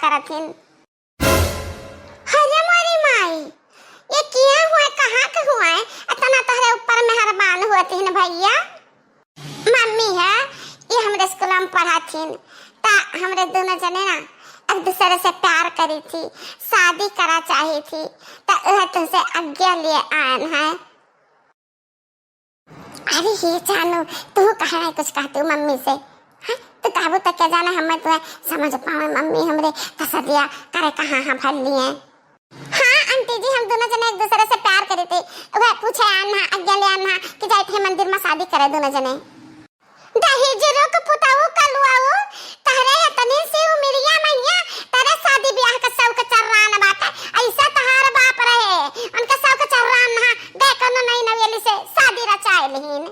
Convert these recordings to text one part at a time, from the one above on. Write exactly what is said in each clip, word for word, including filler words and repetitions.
करथिन। अरे मोरी माई, ये किया हुआ, कहाँ के हुआ है, इतना तोहरे ऊपर मेहरबान हुआ थी न भैया। मम्मी है, ये हमरे स्कूल में पढ़ा थी, ता हमरे दोनों जने ना एक दूसरे से प्यार करी थी, शादी करा चाही थी, ता वह तुमसे आज्ञा लिए आयन है। अरे हे जानू, तू कहे नहीं कुछ कहती हूँ मम्मी से? हाँ, तू कहबू तो क्या जाने, हम मैं तुम्हें समझ पावे मम्मी हमरे तसदिया करे कहाँ हाँ भर लिए। हाँ आंटी जी, हम दोनों जने एक दूसरे से प्यार करे थे, वह पूछे आना, आज्ञा ले आना कि जाए थे मंदिर में शादी करे दोनों जने। दहेजरो के पुताऊ कलुआऊ, तहरे इतनी सी उमिरिया में हिया, तहरे शादी ब्याह के शौक चर्रान बाटे। ऐसा तहार बाप रहे, उनके शौक चर्रान नहा, गए कोनो नई नवेली से शादी रचाए लिहीन।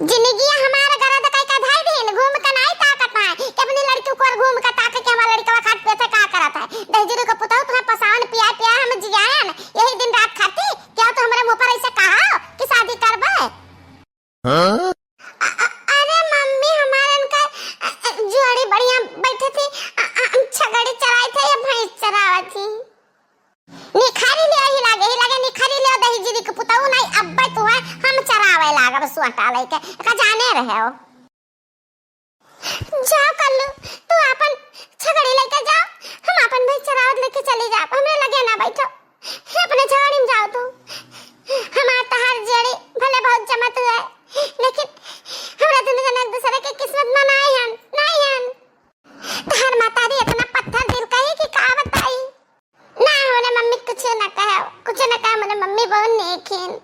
जिंदगी हमार गरद कई का धाई दीन, घूम के नाई ताकत है कि अपनी लड़की को घूम के ताके कि हमारा लड़का खात पियत है, का करत है। दहिजरू के पुताऊ तुम्हें पसावन पिया पिया हम जियान, यही दिन रात खाती क्या तो हमारे मुंह पर ऐसे कहा कि शादी करबे? हाँ? अ-, अ-, अरे मम्मी, हमारे उनका, अ, अ, जोड़ी बढ़िया बैठे थी, अ, अ, हम छगड़ी चराई थे या भैंस चरावत थी। निखारी ले ही लागे, ही लागे निखारी ले दहिजरी के पुताऊ नहीं, अब्बे तू है, हम चरावे लागब सुअटा लेके, का जाने रहे हो। जाओ कल्लू, तू आपन छगड़ी लेके जाओ, हम आपन भैंस चरावत लेके चली जाब, हमरे लगे ना बैठो। हे अपने छगड़ी में जाओ तू। हमार तहार जोड़ी भले बहुत जमत हुए, लेकिन हमरा दुनू जना एक दूसरे के किस्मत में नाई हन, नाई हन। तहार मतारी इतना पत्थर दिल कही कि का बताई। ना, हमरे मम्मी कुछ ना कहे, कुछ ना कहे, हमरे मम्मी बहुत नेक हिन।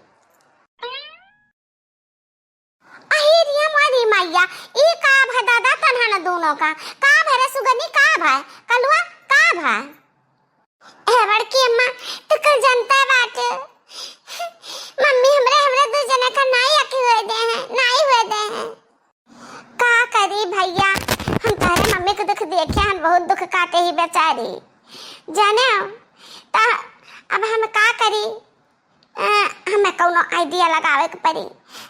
अही रे मोरी मैया, ई का भा दादा तनहा न दोनों का? का भा रे सुगनी, का भा? कलुआ, का भा? ए बड़की अम्मा, तू कुल जनता बाटे। मम्मी हमरे, हमरे दू जने का नाई अकी हुए दे हैं, नाई हुए दे हैं। का करी भैया, हम तोहरे मम्मी के दुख देखे हन, बहुत दुख काटे ही बेचारी। जाने हो, त अब हम का करी? अ, हमें कौनो idea लगावे के पड़ी,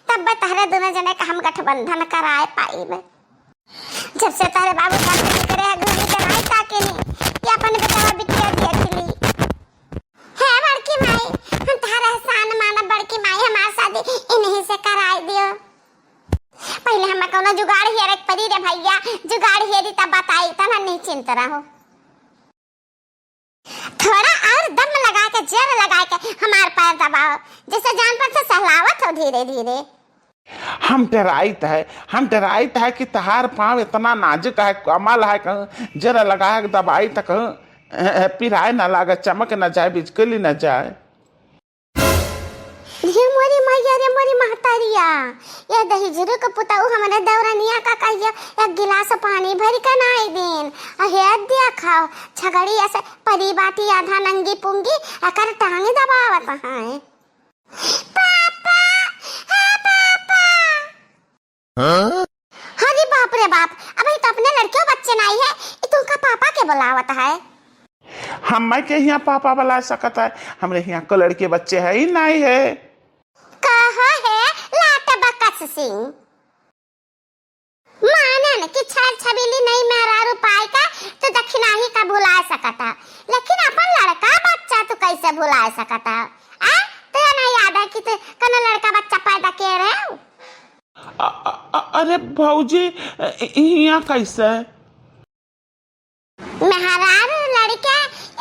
तब तहरे दोनों जने का हम गठबंधन कराए पाइब। जब से तहरे बाबू जान के करे है, घूरी के नाई ताके नी कि अपन बेटवा बिटिया देख ली। हे बड़की माई, हम तहरे एहसान मानब बड़की माई, हमार शादी इन्हीं से कराए दियो। पहले हमें कौनो जुगाड़ हेरे के पड़ी रे भैया, जुगाड़ हेरी तब बताई, तब हम निश्चिंत रहो। थोड़ा और दम लगा के, जोर लगा के हमार पैर दबाओ, जैसे जान पर से सहलावत हो धीरे धीरे। हम डेराइत है, हम डेराइत है कि तहार पाँव इतना नाजुक है, कोमल है, कहूँ जोर लगा के दबाई त कहूँ, ए, ए, पिराए न लागे, चमक न जाए, बिजकली न जाए। रे मोरी मैया, रे मोरी महतारिया, ये दहिजरू के पुताऊ हमरे दौरनिया का कहिया एक गिलास पानी भर के नाई दीन। अहे देखा, छगड़ी ऐसे परी बाटी आधा नंगी पुंगी, एकर टांग दबावत हैं। पापा, हाँ पापा। हाँ? अरे बाप रे बाप, अबही तो अपने लड़कियों बच्चे नाई है, ई तुमका पापा के बुलावत है। हम्मे के हियाँ पापा बुला सकत है, हमरे हियाँ को लड़के बच्चे है ही नाई है। कहा है लाट बकस सिंह, मानन कि छल छबीली नई मेहरारू पाए का तो दक्षिणाही का भुला सकत है, लेकिन अपन लड़का बच्चा तू कैसे भुला सकत है? आ? तुझे नहीं याद है कि तू कौनो लड़का बच्चा पैदा किए रहे हो? अ-, अ-, अ-, अरे भौजी, इ-, इहाँ कैसे? मेहरारू लड़के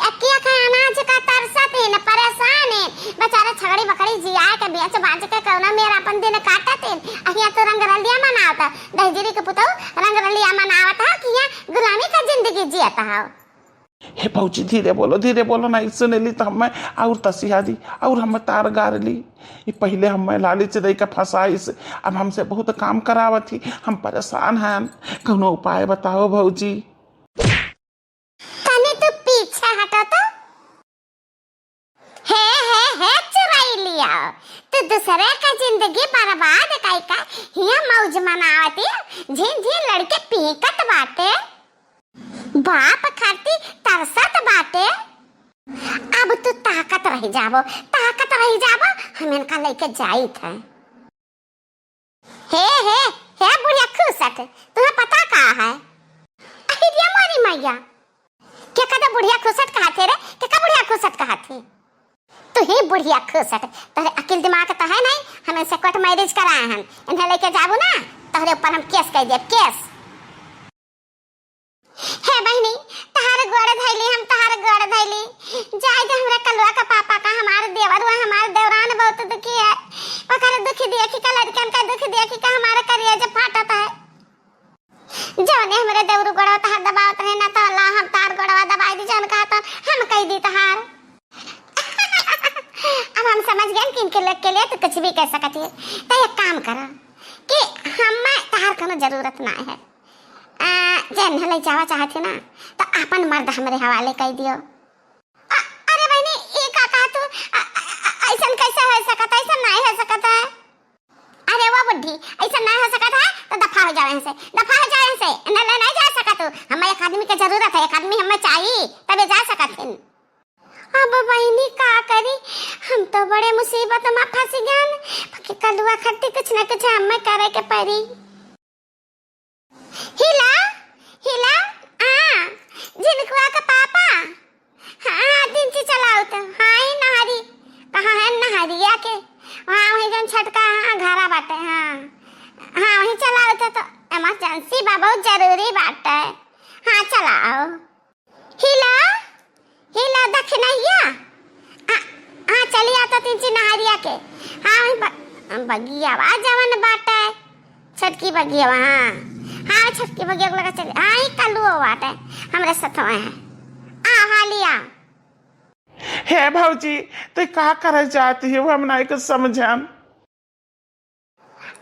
एकिया के अनाज का तरसत हैं, परेशान हैं। बेचारे छगड़ी बकड़ी जिया के बेच बाच के कौनो मेर अपन दिन काटत हैं। अहिया तो रंगरलिया मनावत है। दहिजरी के पुतऊ रंगरलिया मनावत है कि यहाँ गुलामी का जिंदगी जियत है। हे भौजी, धीरे बोलो, धीरे बोलो, नहीं सुनेली तो हमें और तसिया दी, और हमें तार गार ली। ये पहले हमें लालच दे के फंसाइस, अब हमसे बहुत काम करावत ही, हम परेशान हैं, कौनो उपाय बताओ भौजी। तनी तू पीछे हटो तो। हे, हे, हे चुरैलिया, तू दूसरे का जिंदगी बर्बाद कई का हिया मौज मनावती, झिन झिन लड़के पीकत बाटे। बाप खाती तरसत बाटे। अब तू ताकत रह जाबो, ताकत रह जाबो, हम इनका लेके जाइत है। हे, हे, हे बुढ़िया खुसट, तुम्हें पता का है? अरे रे मोरी मैया, के बुढ़िया खुसट कहा थे रे, के का बुढ़िया खुसट कहा थे? तू ही बुढ़िया खुसट, तोहरे अकिल दिमाग तो है नहीं, हम इनसे कोर्ट मैरिज कराए हैं, इन्हें लेके जाबू ना, तोहरे ऊपर हम केस कर देब, केस। हे बहिनी, तहार गोड़ धैली, हम तहार गोड़ धैली, जाए दे हमरा कलुआ का पापा का, हमार देवर हुआ, हमार देवरान बहुत दुखी है, ओकर दुखी देखी का, लड़कन का दुखी देखी का हमारे करेजा फाटत है। जौने हमरे देवरू गोड़वा तहार दबावत रहे ना, तो ला हम तार गोड़वा दबाई दी, जौन कहा तो हम कह दी तहार। अब हम समझ गए कि इनके लोग के लिए तो कुछ भी कह सकती है। तो एक काम करो कि हमें तहार कोनो जरूरत ना है। आ, जे न ले जावा चाहत है ना, तो अपन मर्द हमरे हवाले कर दियो। अ-, अरे बहनी, ये का कहा तू? अ-, अ-, अ-, ऐसन कैसे हो सकत है? ऐसन नहीं हो सकत है। अरे वो बुढ़ी, ऐसा नहीं हो सकत है, तो दफा हो जाओ यहाँ से, दफा हो जाओ यहाँ से, इन्हें ले नहीं जा सकत तू। हमें एक आदमी की जरूरत है, एक आदमी हमें चाहिए, तबे जा सकत हैं। अब बहिनी का करी, हम तो बड़े मुसीबत में फंस गए, बाकी कलुआ खट्टी कुछ न कुछ हमें करे के पड़ी। हिला, हिला, आ, झिनकुआ का पापा। हाँ, हाँ, तिनची चलाओ तो। हाँ, ही नहरी। कहाँ है नहरिया के? वहाँ वही जन छटका, हाँ, घरा बाटे, हाँ। हाँ, वही चलाओ तो, तो emergency बा, बहुत जरूरी बाटे। हाँ, चलाओ। हिला, हिला दखिनहिया। आ, हाँ, चली आता तिनची नहरिया के। हाँ, वही ब-, बगियावा जवन बाटे, छोटकी बगियावा, हाँ। हाँ, छोटकी बगिया के लगा चली। हाँ, ही कलुओ बाटे, हमरे सथवा है। आ, हालिया। हे भौजी, तू का करे जाती है, वो हम नहीं कुछ समझन।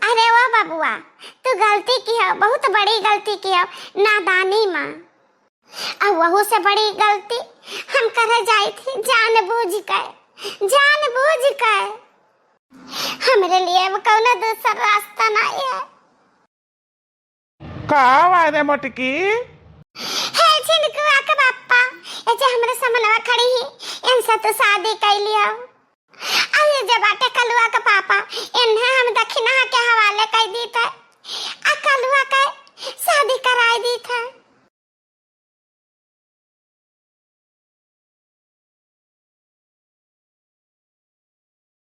अरे वो बबुआ, तू गलती की हो, बहुत बड़ी गलती की हो, नादानी में। अब वहू से बड़ी गलती हम करे जाई थी, जानबूझ के, जानबूझ के। हमरे लिए अब कौनो दूसर रास्ता नहीं है। का बारे मोटकी? हे झिनकुआ के बापा, ये जे हमरे समनवा खड़ी ही, इनसे तू शादी कर लियो। अरे जे बाटे कलुआ के पापा, इन्हें हम दखिनहा के हवाले कर दी थे,